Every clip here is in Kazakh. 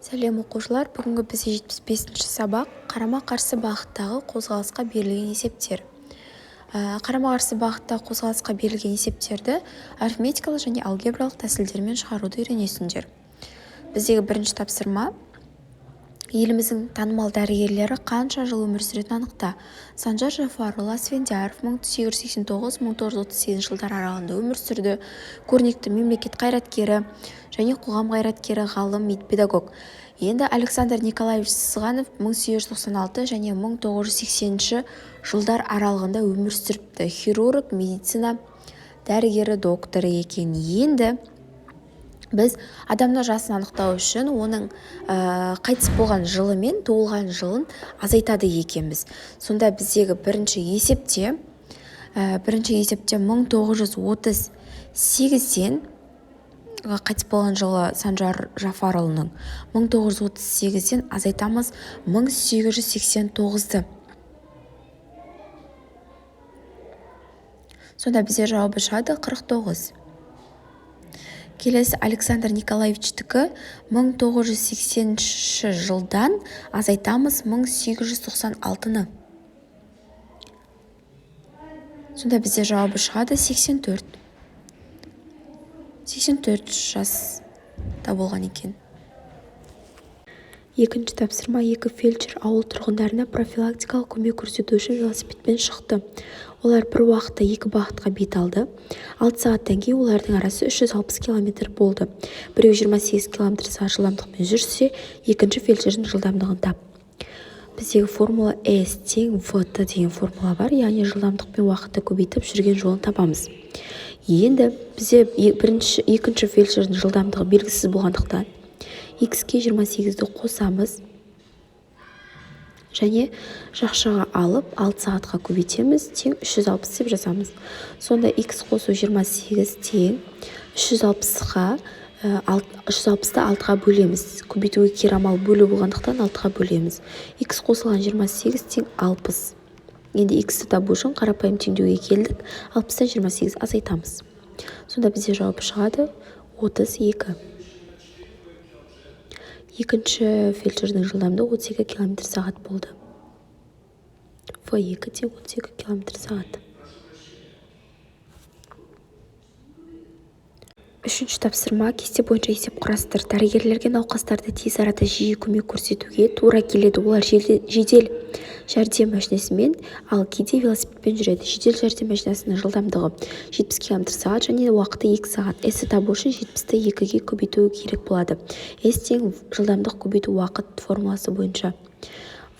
Сәлем, оқушылар! Бүгінгі бізде 75-ші сабақ: қарама-қарсы бағыттағы қозғалысқа берілген есептер. Қарама-қарсы бағыттағы қозғалысқа берілген есептерді арифметикалық және алгебралық тәсілдермен шығаруды үйренесіңдер. Біздегі бірінші тапсырма: еліміздің танымал дәрігерлері қанша жыл өмір сүретінін анықта. Санжар Жафарұлы Асфендияров 1889-1938 жылдар аралығында өмір сүрді. Көрнекті мемлекет қайраткері және қоғам қайраткері, ғалым, педагог. Енді Александр Николаевич Сызғанов 1896 және 1980 жылдар аралығында өмір сүріпті. Хирург, медицина дәрігері, докторы екен. Енді біз адамның жасын анықтау үшін оның қайтыс болған жылы мен туылған жылын азайтады екенбіз. Сонда біздегі бірінші есепте 1938-ден, қайтыс болған жылы Санжар Жафарұлының, 1938-ден азайтамыз 1889-ды. Сонда бізде жауабы шығады 49. Келесі Александр Николаевичтікі: 1980 жылдан азайтамыз 1896-ны. Сонда бізде жауабы шығады 84. 84 жаста болған екен. Екінші тапсырма: екі фельдшер ауыл тұрғындарына профилактикалық көмек көрсету үшін велосипедпен шықты. Олар бір уақытта екі бағытқа бет алды. 6 сағаттан кейін олардың арасы 360 километр болды. Біреуі 28 километр сағат жылдамдықпен жүрсе, екінші фельдшердің жылдамдығын тап. Біздегі формула S тең VT деген формула бар, яғни жылдамдық пен уақытты көбейтіп, жүрген жолын табамыз. Енді бізде бірінші, екінші фельдшердің жылдамдығы белгісіз болғандықтан, x-ке 28-ді қосамыз және жақшаға алып, 6 сағатқа көбейтеміз, тең 360 деп жазамыз. Сонда x қосу 28 тең 360-қа. 360-ты 6-ға бөлеміз. Көбейтуге кері амал бөлу болғандықтан, 6-ға бөлеміз. X қосылған 28 тең 60. Енді x-ті табу үшін қарапайым теңдеуге келдік, 60-тан 28 азайтамыз. Сонда бізде жауап шығады 32. Екінші фельдшердің жылдамдығы 32 километр сағат болды. В2 тең 32 километр сағат. Үшінші тапсырма: кесте бойынша есеп құрастыр. Дәрігерлерге науқастарды тез арада жиі көмек көрсетуге тура келеді. Олар жедел жәрдем машинасымен, ал кейде велосипедпен жүреді. Жедел жәрдем машинасының жылдамдығы 70 км сағат және уақыты 2 сағат. S-ті табу үшін 70-ті 2-ге көбейту керек болады. S тең жылдамдық көбейту уақыт формуласы бойынша,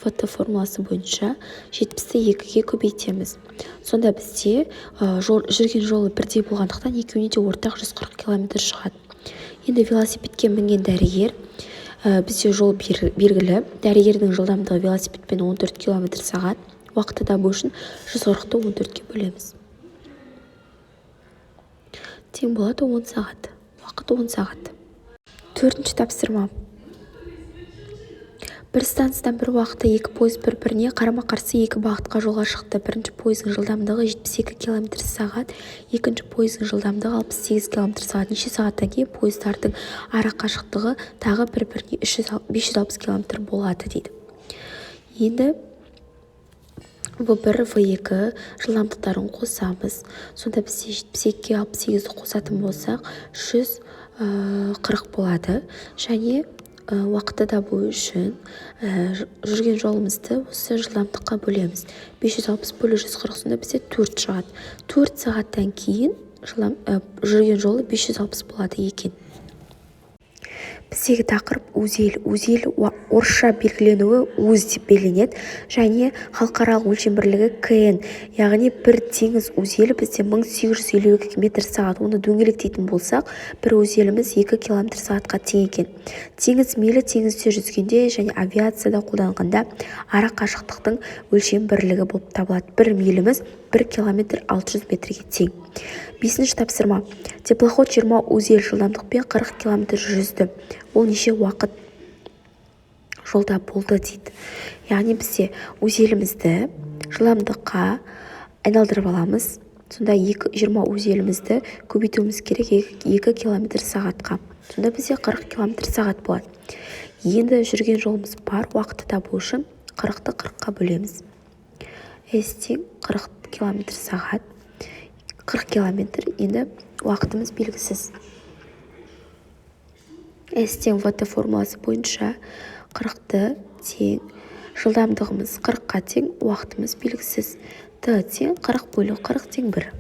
ВТ формуласы бойынша 70-ті 2-ге көбейтеміз. Сонда бізде жүрген жолы бірдей болғандықтан, екеуіне де ортақ 140 километр шығады. Енді велосипедке мінген дәрігер, бізде жол белгілі, дәрігердің жылдамдығы велосипедпен 14 километр сағат. Уақытты табу үшін 140-ты 14-ке бөлеміз, тең болады 10 сағат. Уақыт 10 сағат. Төртінші тапсырма: бір станциядан бір уақытта екі пойыз бір-біріне қарама-қарсы екі бағытқа жолға шықты. Бірінші пойыздың жылдамдығы 72 километр сағат, екінші пойыздың жылдамдығы 68 километр сағат. Неше сағаттан кейін пойыздардың ара қашықтығы тағы бір-біріне 560 километр болады дейді. Енді В1, В2 жылдамдықтарын қосамыз. Сонда бізде 72-ге 68-ді қосатын болсақ, 140 болады. Және уақытты табу үшін жүрген жолымызды осы жылдамдыққа бөлеміз. 560 бөлу 140, сонда бізде 4 шығады. 4 сағаттан кейін жүрген жолы 560 болады екен. Біздегі тақырып: узел. Узел орысша белгіленуі уз деп белгіленеді және халықаралық өлшем бірлігі кн, яғни бір теңіз узелі бізде 1852 метр сағат. Оны дөңгелектейтін болсақ, бір узеліміз 2 километр сағатқа тең екен. Теңіз милі теңізде жүзгенде және авиацияда қолданылғанда ара қашықтықтың өлшем бірлігі болып табылады. Бір миліміз 1 километр 600 метрге тең. Бесінші тапсырма: теплоход 20 узел жылдамдықпен 40 километр жүзді. Ол неше уақыт жолда болды дейді. Яғни бізде узелімізді жылдамдыққа айналдырып аламыз. Сонда 20 узелімізді көбейтуіміз керек 2 километр сағатқа. Сонда бізде 40 километр сағат болады. Енді жүрген жолымыз бар, уақытты табу үшін 40-ты 40-қа бөлеміз. S тең 40 километр сағат. 40 километр, енді уақытымыз белгісіз. S тең ВТ формуласы бойынша 40-ты тең жылдамдығымыз 40-қа тең, уақытымыз белгісіз. Т тең 40 бөлу 40 тең 1.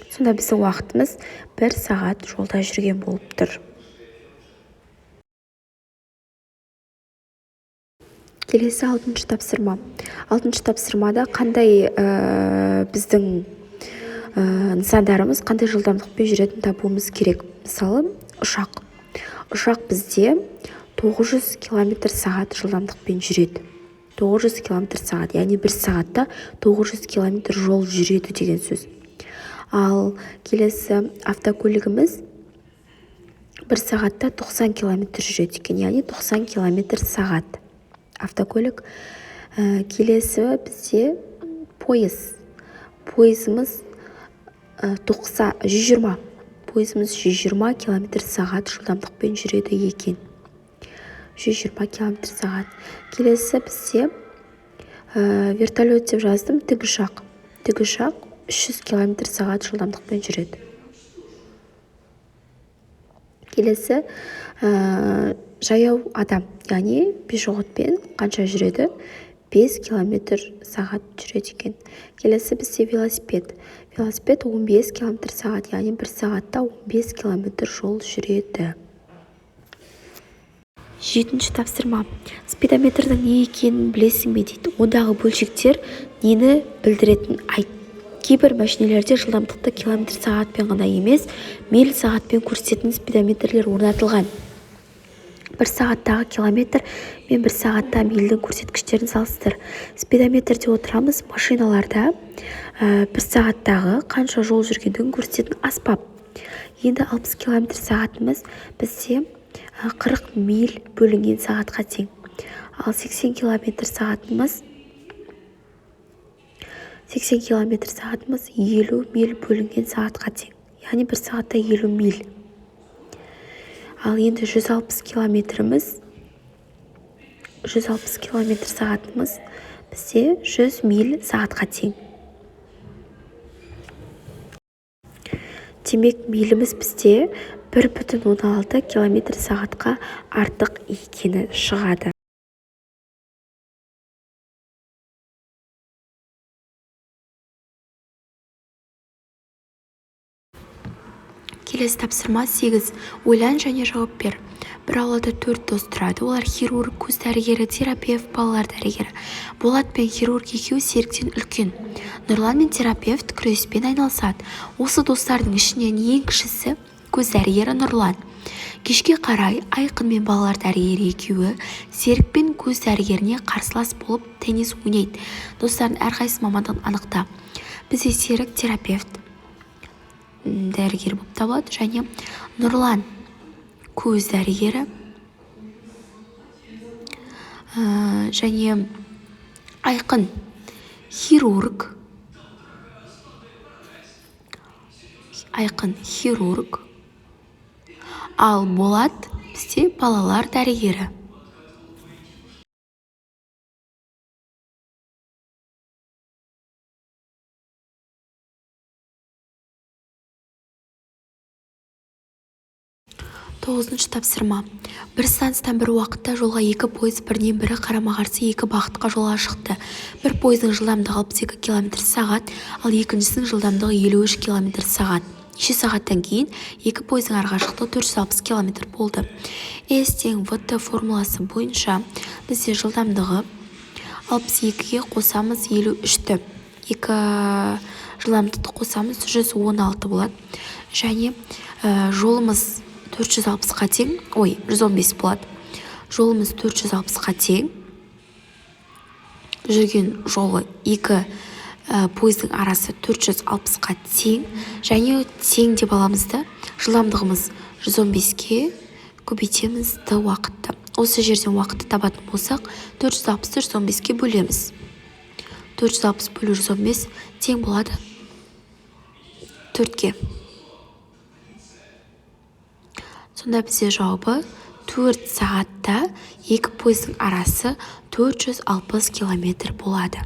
Сонда біздің уақытымыз 1 сағат жолда жүрген болып тұр. Келесі 6-шы тапсырма. 6-шы тапсырмада қандай біздің нысандарымыз қандай жылдамдықпен жүретінін табуымыз керек. Мысалы, ұшақ. Ұшақ бізде 900 километр сағат жылдамдықпен жүреді. 900 километр сағат, яғни 1 сағатта 900 километр жол жүреді деген сөз. Ал келесі автокөлігіміз 1 сағатта 90 километр жүреді екен, яғни 90 километр сағат автокөлік. Келесі бізде пойыз. Пойызымыз 120. Пойызымыз 120 километр сағат жылдамдықпен жүреді екен. 120 километр сағат. Келесі бізде вертолет деп жаздым, тікұшақ. Тікұшақ 300 километр сағат жылдамдықпен жүреді. Келесі жаяу адам, яғни пешеходпен қанша жүреді? 5 километр сағат жүреді екен. Келесі бізде велосипед. Велосипед 15 километр сағат, яғни 1 сағатта 15 километр жол жүреді. 7-ші тапсырма. Спидометрдің не екенін білесің бе дейді. Ондағы бөлшектер нені білдіретінін айт. Кейбір мәшинелерде жылдамдықты километр сағатпен ғана емес, миль сағатпен көрсететін спидометрлер орнатылған. 1 сағаттағы километр мен 1 сағатта мильдің көрсеткіштерін салыстыр. Спидометрде отырамыз, машиналарда 1 сағаттағы қанша жол жүргендігін көрсететін аспап. Енді 60 километр сағатымыз бізде 40 миль бөлінген сағатқа тең. Ал 80 километр сағатымыз 80 километр сағатымыз 50 миль бөлінген сағатқа тең. Яғни 1 сағатта 50 миль. Ал енді 160 километріміз 160 километр сағатымыз бізде 100 миль сағатқа тең. Демек, миліміз бізде 1,6 километр сағатқа артық екені шығады. Келесі тапсырма 8. Ойлан және жауап бер. Бір аулада 4 дос тұрады. Олар хирург, көз дәрігері, терапевт, балалар дәрігері. Болат пен хирург екеуі Серіктен үлкен. Нұрлан мен терапевт күреспен айналысады. Осы достардың ішінен ең кішісі көз дәрігері Нұрлан. Кешке қарай Айқын мен балалар дәрігері екеуі Серік пен көз дәрігеріне қарсылас болып теннис ойнайды. Достардың әрқайсысы мамандығын анықта. Бізде Серік терапевт дәрігер болып табылады, және Нұрлан көз дәрігері, және Айқын хирург, ал Болат бізде балалар дәрігері. Тоғызыншы тапсырма. Бір станциядан бір уақытта жолға екі пойыз бірінен бірі қарама-қарсы екі бағытқа жолға шықты. Бір пойыздың жылдамдығы 62 км сағат, ал екіншісінің жылдамдығы 53 км сағат. Неше сағаттан кейін екі пойыздың арақашықтығы 460 км болды. S тең ВТ формуласы бойынша бізде жылдамдығы 62-ге қосамыз 53-ті. Екі жылдамдықты қосамыз 116 болады. Және жолымыз 460-қа тең, ой, 115 болады. Жолымыз 460-қа тең. Жүрген жолы екі пойыздың арасы 460-қа тең. Және тең деп аламыз да, жылдамдығымыз 115-ке көбейтеміз т уақытты. Осы жерден уақытты табатын болсақ, 460-ты 115-ке бөлеміз. 460 бөлу 115 тең болады 4-ке. Сонда бізде жауабы 4 сағатта екі пойыздың арасы 460 километр болады.